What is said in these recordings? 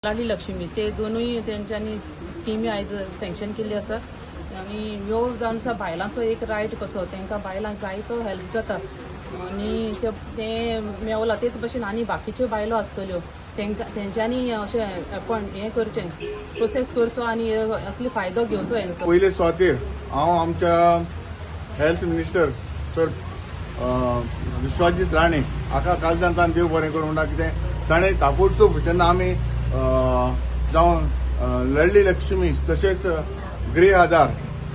लाडली लक्ष्मी ते दोनूय तेंच्यांनी स्किमी आयज सँक्शन केल्ली आसा. आनी ह्यो जावन आसा बायलांचो एक रायट कसो, तांकां बायलांक जायतो हेल्प जाता आनी ते मेवला. तेच भशेन आनी बाकीच्यो बायलो आसतल्यो तांकां तेंच्यांनी अशें अपॉयंट हें करचें, प्रोसेस करचो आनी असले फायदो घेवचो हेंचो. पयले सुवातेर हांव आमच्या health minister sir Vishwajit Rane हाका कालजांतान देव बरें करूं म्हणटा. कितें ताणें ताबडतोब जेन्ना आमी जावं लाडली लक्ष्मी तशेंच गृह आधार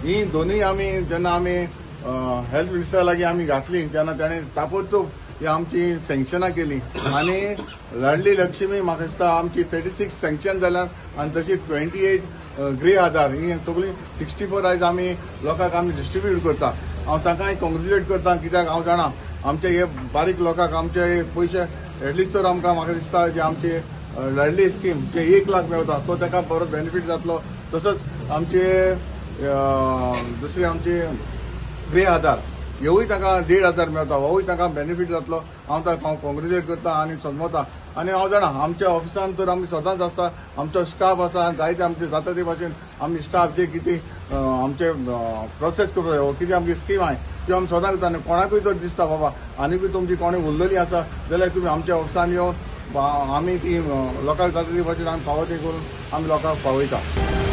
ही दोनूय आमी जेन्ना आमी हेल्थ मिनिस्टरा लागीं आमी घातली तेन्ना ताणें ताबडतोब ही आमची सँक्शनां केली. आनी लाडली लक्ष्मी म्हाका दिसता आमची 36 सँक्शन जाल्यार आनी तशी 28 गृह आधार ही सगळीं 64 आयज आमी लोकांक आमी डिस्ट्रिब्यूट करता. हांव तांकांय कॉंग्रेच्युलेट करता, कित्याक हांव जाणा आमचे हे बारीक लोकांक आमचे हे पयशे एटलिस्ट तर आमकां म्हाका दिसता जे आमचे लाडली स्कीम जे 1 लाख मेळटा तो ताका बरो बेनिफीट जातलो. तसोच आमचे दुसरी आमचे गृह आधार हेवूय ताका 1,500 मेळटा, होवूय ताका बेनिफीट जातलो. हांव ताका कॉंग्रेच्युलेट करता आनी समजता. आनी हांव जाणा आमच्या ऑफिसान तर आमी सदांच आसता, आमचो स्टाफ आसा जायते आमचे जाता ते भाशेन आमी स्टाफ जे कितें आमचे प्रोसेस करता कितें आमची स्कीम आहाय त्यो आमी सदांच करता. आनी कोणाकूय जर दिसता बाबा आनीकूय तुमची कोणी उरलेली आसा जाल्यार तुमी आमच्या ऑफिसान येवन आमी ती लोकांक जाता ते भाशेन आमी फावो ते करून आमी लोकांक पावयता.